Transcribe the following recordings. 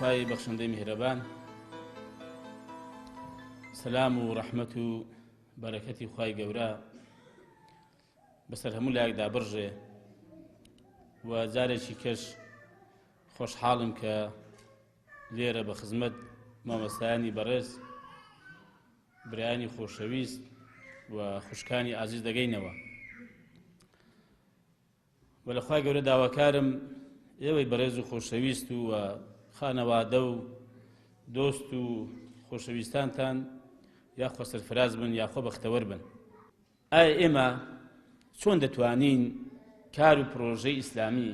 خوای بەخشندەی میهرەبان سەلام و ڕەحمەت و بەرەکەتی خوای گەورە بەسەر هەموو لایەکدا بڕژێ و جارێکی کەش خۆشحاڵم کە لێرە بە خزمەت مامۆستایانی بەڕێز برایانی خۆشەویست و خوشکانی ئازیز دەگەینەوە و لە خوای گەورە داواکارم ئێوەی بەڕێز و خۆشەویست و خانەوادە و دۆست و خۆشەویستانتان یاخوا سەرفراز بن یاخوا بەختەوەر بن. ئایا ئێمە چۆن دەتوانین کار و پرۆژەی ئیسلامی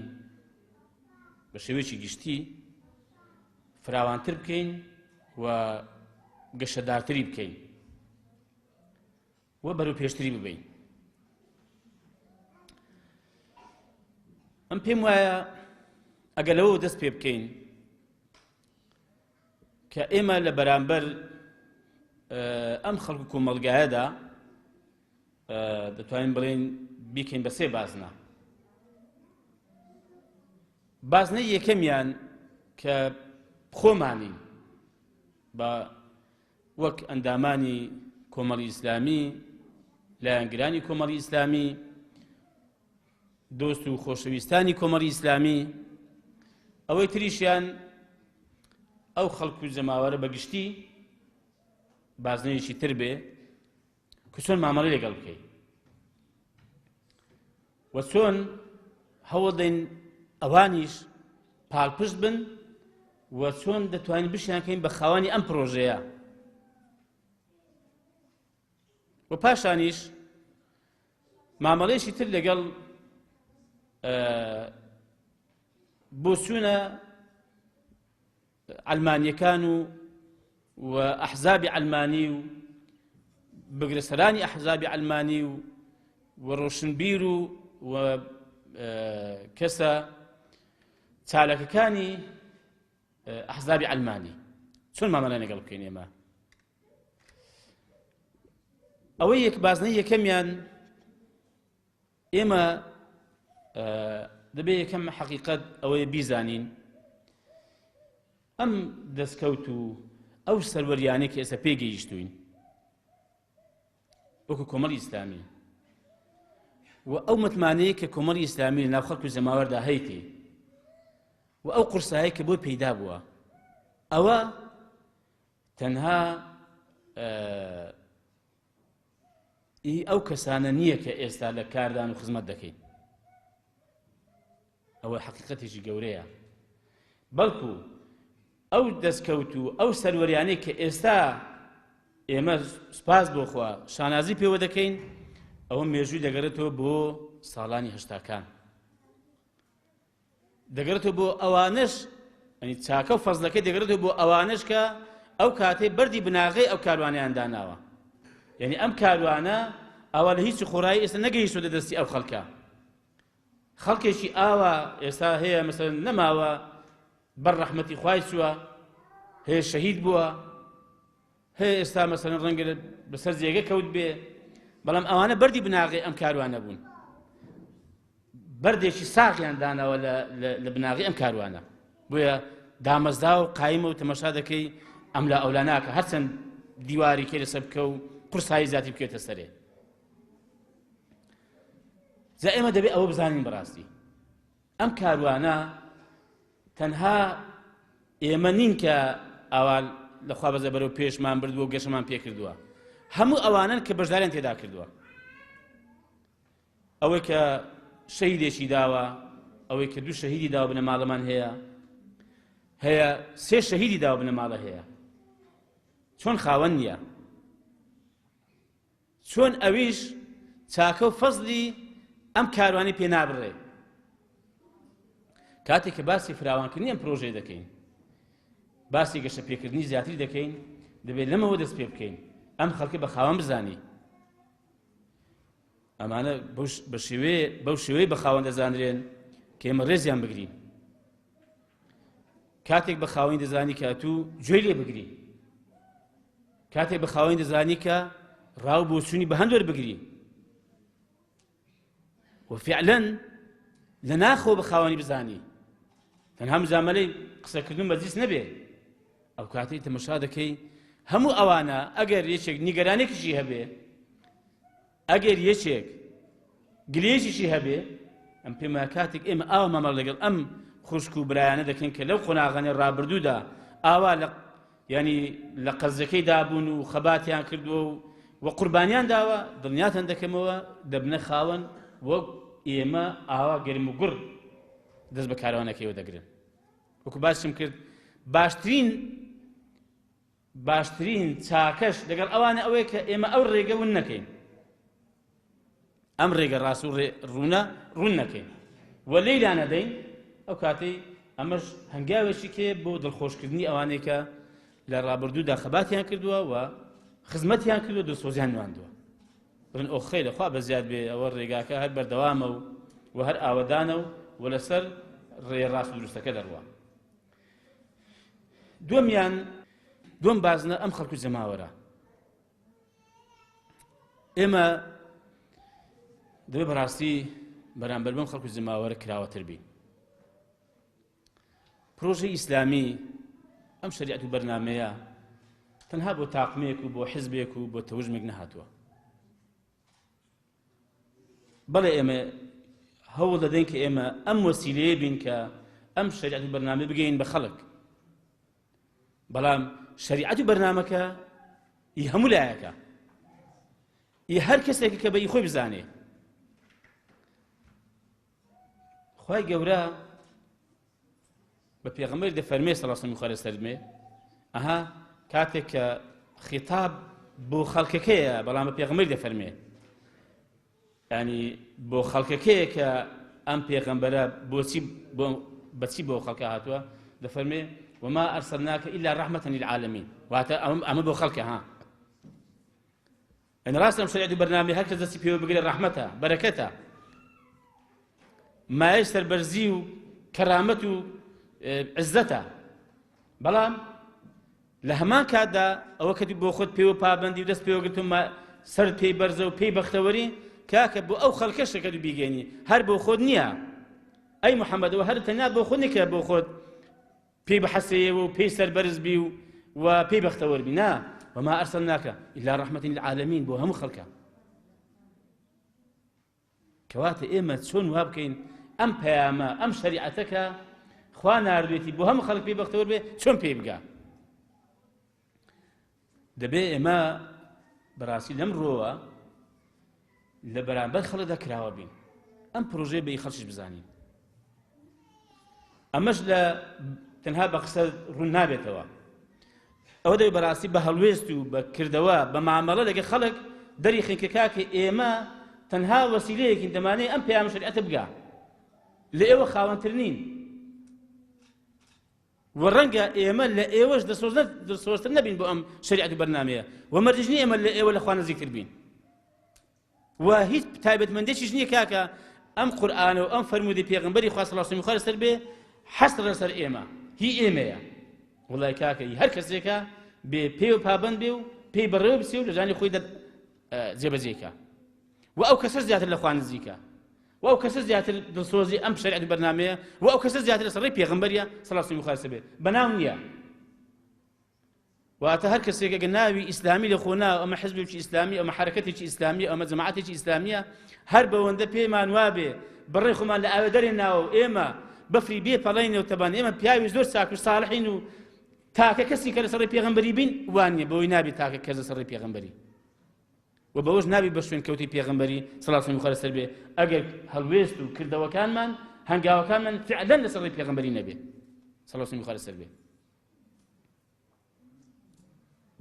بە شێوەیەکی گشتی فراوانتر بکەین و گەشەدارتری بکەین و بەرەو پێشتری ببین ئەم پێم وایە ئەگەر لەوە دەست پێ بکەین کە ئێمە لە بەرامبەر ئەم خەڵک و کۆمەڵگایەدا دەتوانین بڵێن بیکەین بە سێ بازنە بازنەی یەکەمیان کە خۆمانین بە وەک ئەندامانی کۆمەڵی ئیسلامی، لایەنگرانی کۆمەڵی ئیسلامی، دۆست و خۆشەویستانی کۆمەڵی ئیسلامی، ئەوەی تریشیان ئەو خەڵک و جەماوەرە بەگشتی بازنەیەکی تر بێ کە چۆن مامەڵی لەگەڵ بکەی و چۆن هەوڵ دەین ئەوانیش پاڵپشت بن و چۆن دەتوانین بشیانکەین بە خاوەنی ئەم پرۆژەیە و پاشانیش مامەڵێکی تر لەگەڵ بۆچوونە عەلمانیەکان و و ئەحزابی عەلمانی و بگرە سەرانی ئەحزابی عەلمانی و و ڕۆشنبیر و و کەسە چالاکەکانی ئەحزابی عەلمانی چۆن مامەڵیان لەگەڵ بکەین ئێمە ئەوەی یەک بازنەی یەکەمیان ئێمە دەبێ یەکەم حەقیقەت ئەوەیە بیزانین ئەم دەستکەوت و ئەو سەروەریانەی کە ئێستا پێگەیشتوین وەکو کۆمەڵی ئیسلامی و ئەو متمانەیە کە کۆمەڵی ئیسلامی لە ناو خەڵک و جەماوەردا هەیتی و ئەو قورسایە کە بۆی پەیدا بووە ئەوە تەنها ئی ئەو کەسانە نییە کە ئێستا لە کاردان و خزمەت دەکەین ئەوە حەقیقەتێکی گەورەیە بەڵکو ئەو دەستکەوت و ئەو سەروەریانەی کە ئێستا ئێمە سپاس بۆخوا شانازی پێوە دەکەین ئەوە مێژووی دەگەڕێتەوە بۆ ساڵانی هەشتاکان دەگەڕێتەوە بۆ ئەوانەش ئەنی چاکە و فەزلەکەی دەگەڕێتەوە بۆ ئەوانەش کە ئەو کاتەی بەردی بناغەی ئەو کاروانیان داناوە یعنی ئەم کاروانە ئەوە لە هیچ خۆڕایی ئێستا نەگەیشتووە دەستی ئەو خەڵکە خەڵکێکی ئاوا ئێستا هەیە مەسەن نەماوە بەر ڕەحمەتی خوای چووە هەیە شەهید بووە هەیە ئێستا مەسەلەن ڕەنگە بەسەر جێگە کەوت بێ بەڵام ئەوانە بەردی بناغەی ئەم کاروانە بوون بەردێکی ساغیان داناوە لە بناغی ئەم کاروانە بۆیە دامەزدا و قایمە و تەمەشا دەکەی ئەم لا ئەولا ناکە هەرچەند دیواری کێ لەسەر بکە و قورسایی زیاتی بکێتە سەرێ جا ئێمە دەبێت ئەوە بزانین بەڕاستی ئەم کاروانە تەنها ئێمە نین کە ئاوا لە خوا بەزە بەرەو پێشمان بردووە و گەشەمان پێکردووە هەموو ئەوانن کە بەشداریان تێدا کردووە ئەوەی کە شەهیدێکی داوە ئەوەی کە دوو شەهیدی داوە بنەماڵەمان هەیە هەیە سێ شەهیدی داوە بنەماڵە هەیە چۆن خاوەن نییە چۆن ئەویش چاکە و فەزلی ئەم کاروانی پێ نابڕێ کاتێک کە باسی فراوانکردنی ئەم پرۆژەیە دەکەین باسی گەشە پێکردنی زیاتری دەکەین دەبێت لەمەوە دەست پێ بکەین ئەم خەڵکە بە خاوەن بزانی ئەمانە بە شێوەیە بەو شێوەی بە خاوەن دەزانرێن کە ئێمە ڕێزیان بگرین کاتێک بە خاوەنی دەزانی کە ئەتوو گوێی لێ بگری کاتێک بە خاوەنی دەزانی کە ڕاو بۆچوونی بە هەند وەربگری و فعلا لە ناخەوە بە خاوەنی بزانی تەنها مجاملەی قسەکردن مەجلیس نەبێ. ئەو کاتەی تەمەشا دەکەی هەموو ئەوانە ئەگەر یەکێک نیگەرانێکیشی هەبێ، ئەگەر یەکێک گلەیەکیشی هەبێ، ئەم پێم وایە کاتێک ئێمە ئاوا مامەڵە لەگەڵ ئەم خوشک و برایانە دەکەین کە لەو قۆناغانەی ڕابردوودا ئاوا لە ینی لە قەزەکەی دابوون و خەباتیان کردووە و و قوربانیان داوە، دڵنیاتان دەکەمەوە دەبنە خاوەن وەک ئێمە ئاوا گەرم و گوڕ دەست بە کاروانەکەیەوە دەگرن. وەکو باسم کرد باشترین باشترین چاکەش لەگەڵ ئەوانە ئەوەیە کە ئێمە ئەو ڕێگە ون نەکەین، ئەم ڕێگە ڕاست و ڕوونە ڕوون نەکەین و لێیلا نەدەین. ئەو کاتەی ئەمەش هەنگاوێکی کێ بۆ دڵخۆشکردنی ئەوانەی کە لە ڕابردوودا خەباتیان کردووە و خزمەتیان کردووە، دڵسۆزیان نواندووە، بڵێن ئۆ خەیرە، خوا بەزیاد بێ، ئەوە ڕێگاکە هەر بەردەوامە و و هەر ئاوەدانە و و لەسەر ڕێ ڕاست و دروستەکە دەڕوا. دووەمیان، دووەم بازنە ئەم خەڵک و جەماوەرە. ئێمە دەبێ بەڕاستی بەرامبەر بەم خەڵک و جەماوەرە کراوەتر بین. پرۆژەی ئیسلامی ئەم شەریعەت و بەرنامەیە تەنها بۆ تاقمێک و بۆ حزبێک و بۆ تەوژمێک نەهاتووە. بەڵێ ئێمە هەوڵ دەدەین کە ئێمە ئەم وەسیلەیە بین کە ئەم شەریعەت و بەرنامە بگەین بە خەڵک، بەڵام شەریعەت و بەرنامەکە ئی هەموو لایەکە، ئی هەر کەسێک کە بە ئی خۆی بزانێ. خوای گەورە بە پێغەمبەر دەفەرمێ صلی الله علیه و سەرمێ، ئەها کاتێک کە خطاب بۆ خەڵکەکەیە، بەڵام بە پێغەمبەر دەفەرمێ، ینی بۆ خەڵکەکەیە کە ئەم پێغەمبەرە بۆچی بەچی بۆ خەڵکە هاتووە، دەفەرمێ وما أرسلناك إلا رحمة للعالمين. واتە ئەمە بۆ خەڵکە ها. ئەن ڕاستە ئەم شەریعەت و بەرنامەی هەر کەس دەستی پێوە بگرێ ڕەحمەتە، بەرەکەتە، مایەی سەربەرزی و کەرامەت و عزەتە، بەڵام لە هەمان کاتدا ئەوە کە بۆ خۆت پێوە پابەندی و دەست پێوە گرتوو سەر پێی بەرزە و پێی بەختەوەری کاکە بۆ ئەو خەڵکەشە کە دوو بیگەینی، هەر بۆ خۆت نییە. ئەی محەممەد، ئەوە هەر تەنیا بۆ خۆت نییە کە بۆ خۆت پێی بحەسێیەوە و پێی سەربەرز بی و و پێی بەختەوەر بی، نا، وما أرسلناك إلا رحمة للعالمين، بۆ هەموو خەڵکە. کەواتە ئێمە چۆن وا بکەین ئەم پەیامە، ئەم شەریعەتەکە خوا ناردوێتی بۆ هەموو خەڵک پێی بەختەوەر بێ، چۆن پێی بگا؟ دەبێ ئێمە بەڕاستی لەم ڕۆوە لە بەرامبەر خەڵکدا کراوە بین، ئەم پرۆژەیە بە خەڵکیش بزانین. ئەمەش لە تەنها بە قسە ڕوون نابێتەوە، ئەوە دەبێت بەڕاستی بە هەڵوێست و بە کردەوە، بە مامەڵە لەگە خەڵک دەری خین کە کاکە ئێمە تەنها وەسیلەیەکین، دەمانەیە ئەم پەیامە شەریعەتە بگا، لە ئێوە خاوەنتر نین و ڕەنگە ئێمە لە ئێوەش دڵسۆزتر نەبین بۆ ئەم شەریعەت و بەرنامەیە، و مەرجیش نییە ئێمە لە ئێوە لە خوا نزیکتر بین و هیچ تایبەتمەندێکیش نییە کاکە ئەم قورئانە و ئەم فەرموودەی پێغەمبەری خوا صلی الله علیه و سەر بێ حەسر لەسەر ئێمە، هی ئێمەیە. وڵای کاکە هی هەر کەسێکە بێ پێ و پابەند بێ و پێی بەڕێوە بچێ و لە ژیانی خۆی جێبەجێکە، و ئەو کەسە زیاتر لە خوا نزیکە و ئەو کەسە زیاتر دڵسۆزی ئەم شەریعەت و بەرنامەیە و ئەو کەسە زیاتر لەسەر ڕێی پێغەمبەریە صلی الله علیه و سلم بێ بەناو نییە. واتە هەر کەسێک ئەگەر ناوی ئیسلامی لە خۆ ناو، ئەمە حزبێکی ئیسلامی، ئەمە حرەکەتێکی ئیسلامی، ئەمە جەماعەتێکی ئیسلامیە، هەر بەوەندە پێمان وابێ بڕێ خۆمان لە ئاوێ دەرێ ناوە و ئێمە بەفری بێ پەڵێنەوە تەبان، ئێمە پیاوی زۆر چاک و ساڵحین و تاکە کەسی کە لەسەر ڕێی پێغەمبەری بین، وانییە. بەوەی نابێ تاکە کەس لەسەر ڕێی پێغەمبەری و بەوەش نابی بە شوێن کەوتی پێغەمبەری صلی الله علیه و سەر بێ ئەگەر هەڵوێست و کردەوەکانمان، هەنگاوەکانمان فعلا لەسەر ڕێی پێغەمبەری نەبێ صلی الله علیه و سەر بێ.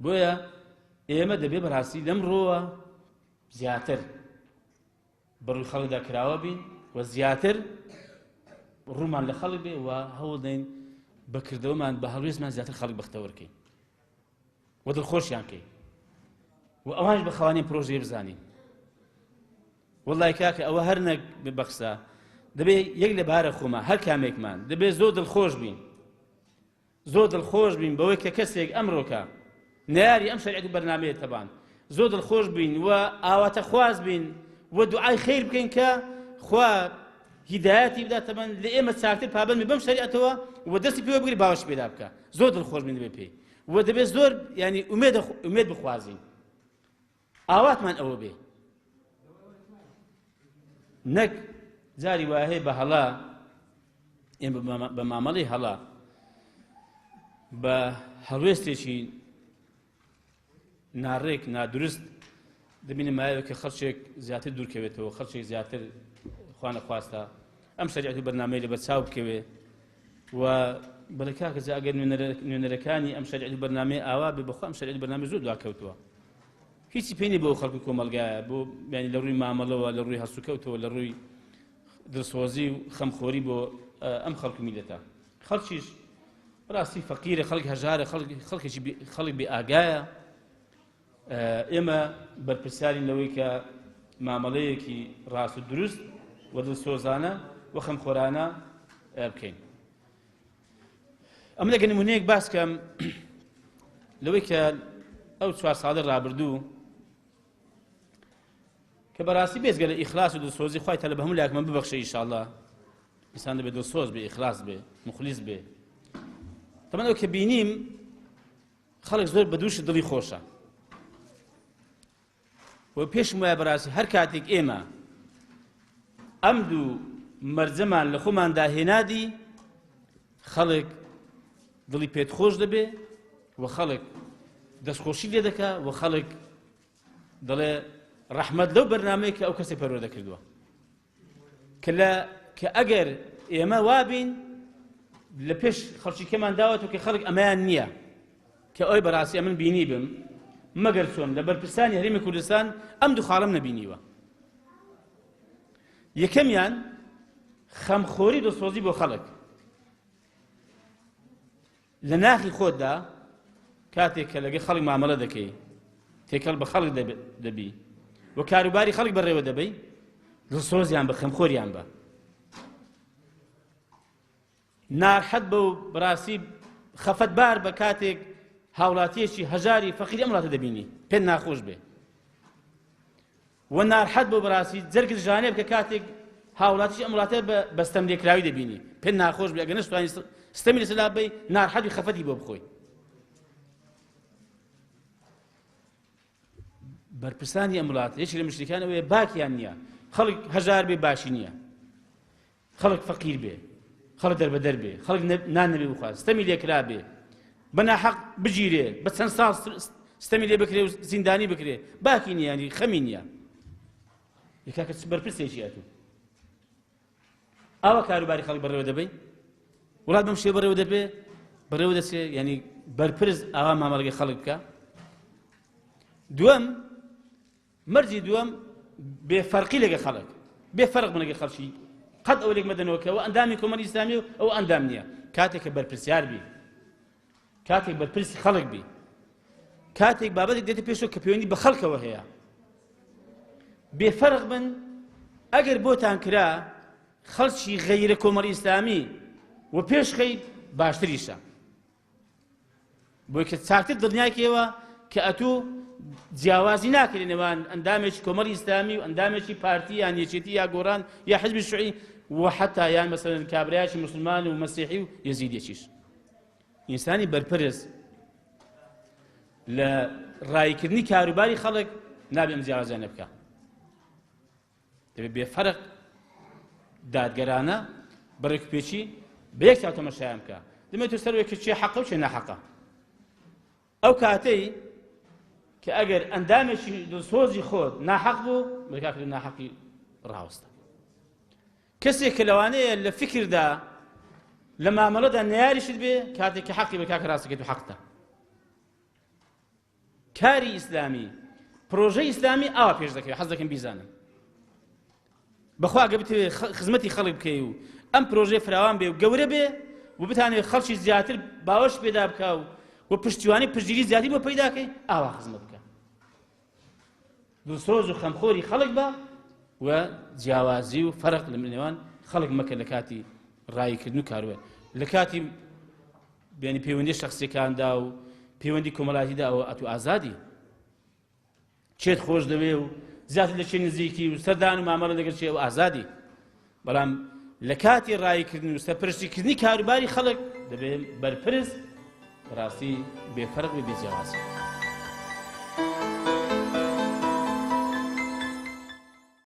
بۆیە ئێمە دەبێ بەڕاستی لەم ڕۆوە زیاتر بەڕووی خەڵکدا کراوە بین و زیاتر ڕوومان لە خەڵک بێ و هەوڵ دەین بەکردەوەمان، بە هەڵوێستمان زیاتر خەڵک بەختەوەرکەین و دڵخۆشیان کەین و ئەوانش بە خاوەنی پرۆژەیە بزانین. وڵای کاکە ئەوە هەر نەک بەقسە، دەبێ یەک لە بارە خۆما هەر کامێکمان دەبێ زۆر دڵخۆش بین، زۆر دڵخۆش بین بەوەی کە کەسێک ئەمڕۆکە نەیاری ئەم شەریعەت و بەرنامەیە تەبان، زۆر دڵخۆش بین و ئاواتەخواز بین و دوعای خەیر بکەین کە خوا هیدایەتی بدات تەبان لە ئێمە چاکتر پابەند بێ بەم شەریعەتەوە و دەستی پێوە بگری باوەشی پێدا بکە. زۆر دڵخۆش بین دەبێ پێی. و دەبێت زۆر ینی ئومێد ئومێد بخوازین ئاواتمان ئەوە بێ نەک جاری وایە هەیە بە هەڵە ئێمە بە مامەڵی هەڵە بە هەڵوێستێکی ناڕێک نادروست دەبینە مایەوە کە خەڵکێک زیاتر دوورکەوێتەوە خەڵکێک زیاتر خوانە خواستە ئەم شەریعەت و بەرنامەی لە بەرچاو بکەوێ و بەڵێ کاکە جا ئەگەر نوێنەرەکانی ئەم شەریعەت و بەرنامەی ئاوا بێ بەخوا ئەم شەریعەت و بەرنامەی زۆر دواکەوتووە هیچی پێ نیە بۆ خەڵک و کۆمەڵگایە بۆ یانی لە ڕووی مامەڵەوە لە ڕووی هەڵسوکەوتەوە لە ڕووی دڵسۆزی و خەمخۆری بۆ ئەم خەڵک و میلەتە خەڵکیش ڕاستی فەقیرە خەڵک هەژارە خەڵکێکی خەڵک بێ ئاگایە ئێمە بەرپرسیارین لەوەی کە مامەڵەیەکی ڕاست و دروست و دڵسۆزانە و خەمخۆرانە بکەین ئەمن ئەگەر نمونەیەک باس کەم لەوەی کە ئەو چوار ساڵی ڕابردوو کە بەڕاستی بێزگە لە ئیخلاص و دڵسۆزی خوای تەلە بە هەموو لاکمان ببەخشێ ئینشاءاللە ئینسان دەبێت دڵسۆز بێ ئیخلاص بێ مخلیص بێ تەمەن ئەو کە بینیم خەڵک زۆر بە دووشت دڵی خۆشە و پێشم وایە بەڕاستی هەر کاتێک ئێمە ئەم دوو مەرجەمان لە خۆماندا هێنادی خەڵک دڵی پێت خۆش دەبێ و خەڵک دەستخۆشی لێ دەکا و خەڵک دەڵێ ڕەحمەت لەو بەرنمەیە کە ئەو کەسی پەروەردە کردووە کە لە کە ئەگەر ئێمە وابین لە پێش خەڵکیکەمان داوەتەوە کە خەڵک ئەمەیان نییە کە ئەوی بەڕاستی ئەمن بینی بم مەگەر چۆن لە بەرپرسانی هەرێمی کوردستان ئەم دوو خاڵم نەبینیوە یەکەمیان خەمخۆری دڵسۆزی بۆ خەڵک لە ناخی خۆتدا کاتێک کە لەگەڵ خەڵک مامەڵە دەکەی تێکەڵ بە خەڵک دەبی و کاروباری خەڵک بەڕێوە دەبەی دڵسۆزیان بە خەمخۆریان بە نارحەت بە و بەڕاستی خەفەتبار بە کاتێک هاوڵاتیەکی هەژاری فەقیری ئەم وڵاتە دەبینی پێت ناخۆش بێ و نارحەت بۆ بەڕاستی جەرگت ژانێ بکە کاتێک هاوڵاتیی ئەم وڵاتە بە ستەم لێکراوی دەبینی پێت ناخۆش بێ ئەگەر نەشتوانی ستەمی لەسەر لاببەی نارحەت و خەفەتی بۆ بخۆی بەرپرسانی ئەم وڵاتە یەکێک لە مشتەکان ئەوەیە باکیان نییە خەڵک هەژار بێ باشی نییە خەڵک فەقیر بێ خەڵک دەربەدەر بێ خەڵک نان نەبێ بخوات ستەمی لێکرا بێ بە ناحەق بگیرێ بە چەند ساڵ ستەمی لێ بکرێ و زیندانی بکرێ باکی نییە ینی خەمی نییە کاکە چ بەرپرسێکی ئەتوو ئاوا کاروباری خەڵک بەڕێوە دەبەی وڵات بەم شێ بەڕێوە دەبێ بەڕێوە دەچێ ینی بەرپرس ئاوا مامەڵگەی خەڵک بکە دووەم مەرجی دووەم، بێ فەرقی لەگە خەڵک، بێ فەرق بن لەگە خەڵکی، قەت ئەوە لێک مەدەنەوە کە ئەوە ئەندامی کۆمەڵی ئیسلامیە و ئەوە ئەندام نییە. کاتێک کە بەرپرسیار بی، کاتێک بەرپرسی خەڵک بی، کاتێک بابەتێک دێتە پێشەوە کە پەیوەندی بە خەڵکەوە هەیە، بێ فەرق بن. ئەگەر بۆتان کرا خەڵکی غەیرە کۆمەڵی ئیسلامی و پێش خەی باشتریشە. بۆی کە چاکتر دڵنیاکەیەوە کە ئەتوو جیاوازی ناکرێت نێوان ئەندامێکی کۆمەڵی ئیسلامی و ئەندامێکی پارتی یان یەکێتی یا گۆڕان یا حزبی شوعی و حتا یان مەسەلەن کابرایەکی مسلمان و مەسیحی و یەزیدێکیش ئینسانی بەرپرس لە ڕایکردنی کاروباری خەڵک نابێ ئەم جیاوازیانە بکە دەبێت بێ فەرق دادگەرانە بەڕێکوپێکی بە یەک چاو تەمەشایان بکە دەمێت و سەروێک کە چێ حەقە و چێ ناحەقە ئەو کاتەی کە ئەگەر ئەندامێکی دڵسۆزی خۆت ناحەق بوو بەکاکە ناحەقی ڕاوەستە کەسێک کە لەوانەیە لە فکردا لە مامەڵەدا نەیاریشت بێ کاتێک کە حەقی بە کاکە ڕاستەکەیت و حەقتە کاری ئیسلامی پرۆژەی ئیسلامی ئاوا پێش دەکەوێت حەز دەکەم بیزانم بەخوا گە بتەوێت خزمەتی خەڵک بکەی و ئەم پرۆژەی فراوان بێ و گەورە بێ و بتانێت خەڵکی زیاتر باوەش پێدا بکە و و پشتیوانی پشتگیری زیاتری بۆ پەیداکەی ئاوا خزمەت بکە دڵسۆز و خەمخۆری خەڵک بە و جیاوازی و فەرق لە نێوان خەڵک مەکە لە کاتی ڕایکردن و کاروە لە کاتی بیانی پەیوەندی شخصیەکاندا و پەیوەندی کۆمەڵایەتیدا ئەوە ئەتو ئازادی چێت خۆش دەوێ و زیاتر لە چێ نزیکی و سەردان و مامەڵە لەگەڵ چێ و ئازادی بەڵام لە کاتی ڕایکردن و سەرپەرشتیکردنی کاروباری خەڵک دەبێ بەرپرس بەڕاستی بێ فەرق بێ بێ جیاوازی.